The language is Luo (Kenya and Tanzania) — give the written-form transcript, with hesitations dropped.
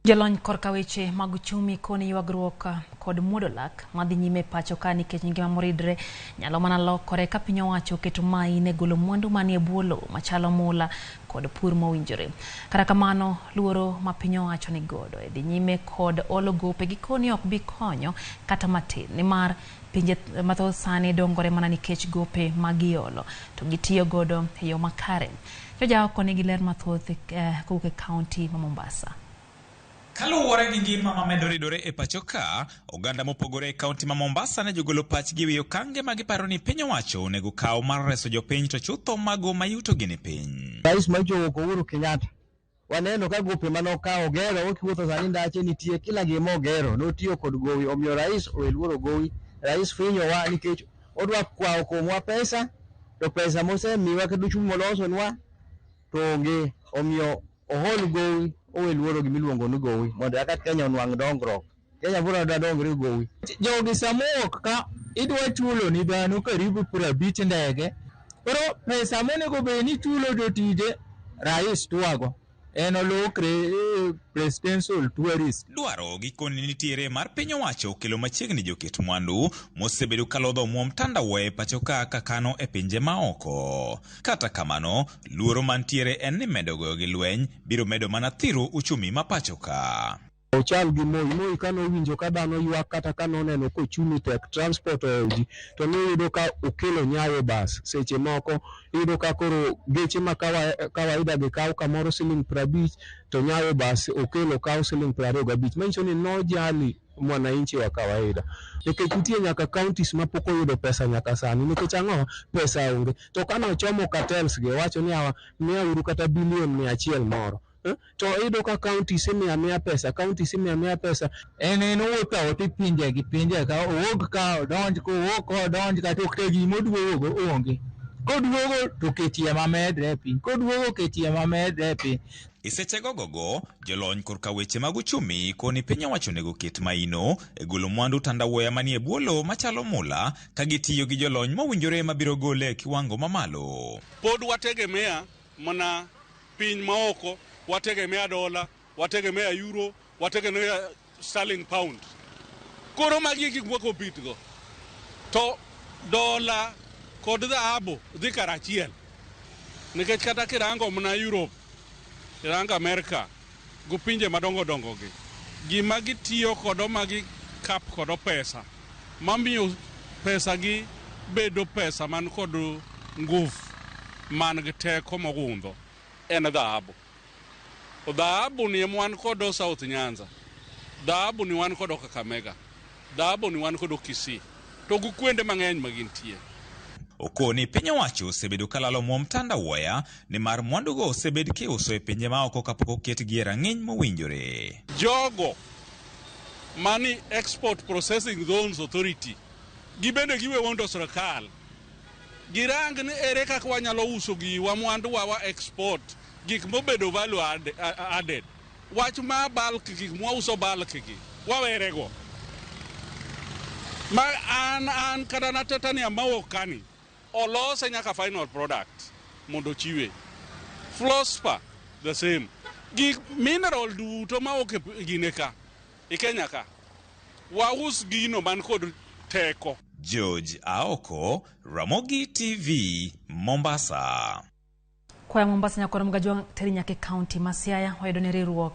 Jolony korka weche mag uchumi koni ywagruok kod muodo lak madhi nyime pacho ka nikech ngima moridre nyalo mana lokore ka piny owacho oketo main e golo mwandu manie bwo lowo machalo mula kod pur mowinjore. Kata kamano, luoro ma piny owacho ni godo e dhi nyime kod olo gope gikoni ok bi konyo kata matin nimar pinje mathoth sani dongore mana nikech gope ma giolo to gitiyo godo e yo makare. Jojaoko nigi ler mathoth kowuok e kaunti ma Mombasa. Kaluwore gi ngima mamedo ridore e pacho ka, oganda mopogore e kaunti ma Mombasa ne jogolo pachgi e wi okange ma giparo ni piny owacho onego kaw mar reso jopiny to chutho mago ma yutogi ni piny. Rais mancho Uhuru Kenyatta waneno ka gope mane okawo ogero, okiwuotho sani ndache nitie kila gima ogero, notiyo kod gowi, omiyo rais owe luoro gowi. Rais fwinyowa nikech odwa kwawo kuomwa pesa, to pesa mosemiwa kata uchumi molosonwa to onge, omiyo ohol gowi, owe luoro gimiluongo ni gowi mondo eka Kenya onwang' dongruok. Kenya biro dongre gi gowi. Jogi samowuok ka idwa chulo ni dhano karibu 50 ndege, koro pesa monego bed ni ichulo jotije rais twago en olokre presidential tourist. Dwaro gikoni nitiere mar piny owacho kelo machiegni joket mwandu mosebedo kalodho omuom tandawuoya e pacho ka kakano e pinje maoko. Kata kamano, luoro mantiere en ni medo goyo gi lweny biro medo mana thiro uchumi ma pacho ka. Ochal gi Moi. Moi kane owinjo ka dhano ywak kata kane oneno ka ochumi tek, transport ohewo ji, to noyudo ka okelo nyayo bas. Seche moko iyudo ka koro geche ma kawaida gi kawo kamoro siling 50 to nyayo bas okelo kawo siling 25. Manyiso ni nojali mwananchi wa kawaida. Nikech nitie nyaka counties mapok oyudo pesa nyaka sani. Nikech ang'o? Pesa onge. To kane ochomo cartels gi owacho ni awa miyauru kata bilion 100 moro. To iyudo ka counties imiyo amiya pesa, counties imiyo amiya pesa. En owuotho awuotha e pinje gi pinje ka owuok ka odonj ka owuok ka odonj ka to kata gima oduogo go onge. Koduogo to kech ema medre e piny, koduogo kech ema medre e piny. E seche gogogo, jolony korka weche mag uchumi koni piny owacho onego ket maino e golo mwandu tandawuoya manie bwo lowo machalo mula ka gitiyo gi jolony mowinjore mabiro gole e kiwango mamalo. Pod wategemea mana piny maoko, wategemea dola, wategemea euro, wategemea sterling pound. Koro magi e gik mwa compete go. To dola kod dhahabu dhi karachiel. Nikech kata kirango mana Europe, irango Amerika, go pinje madongo dongo gi, gima gitiyo kodo ma gikap kodo pesa, mamiyo pesa gi bedo pesa man kod nguvu, man gi teko mogundho, en dhahabu. Dhahabu ni ema wan kodo South Nyanza, dhahabu ni wan kodo Kakamega, dhahabu ni wan kodo Kisii, to gi kuonde mang'eny ma gintie. Okoni piny owacho osebedo kalalo omuom tandawuoya nimar mwandugo osebed kiuso e pinje maoko kapok oketgi e rang'iny mowinjore. Jogo mani Export Processing Zones Authority gibende giwe wuondo sirkal girang ni ere kaka wanyalo uso giwa mwanduwa wa export gik mobedo value added. Wach ma bulk gik mwauso bulk gi wawerego. Ma an kata na titanium mawuok kani olose nyaka final product mondo ochiwe. Fluorspar the same. Gik mineral duto mawuok e gine ka e Kenya ka waus gino man kod teko. George Aoko, Ramogi TV, Mombasa. Koa Mombasa nyakoro Mgajwang' teri nyaka e kaunti ma Siaya wayudo ni riwruok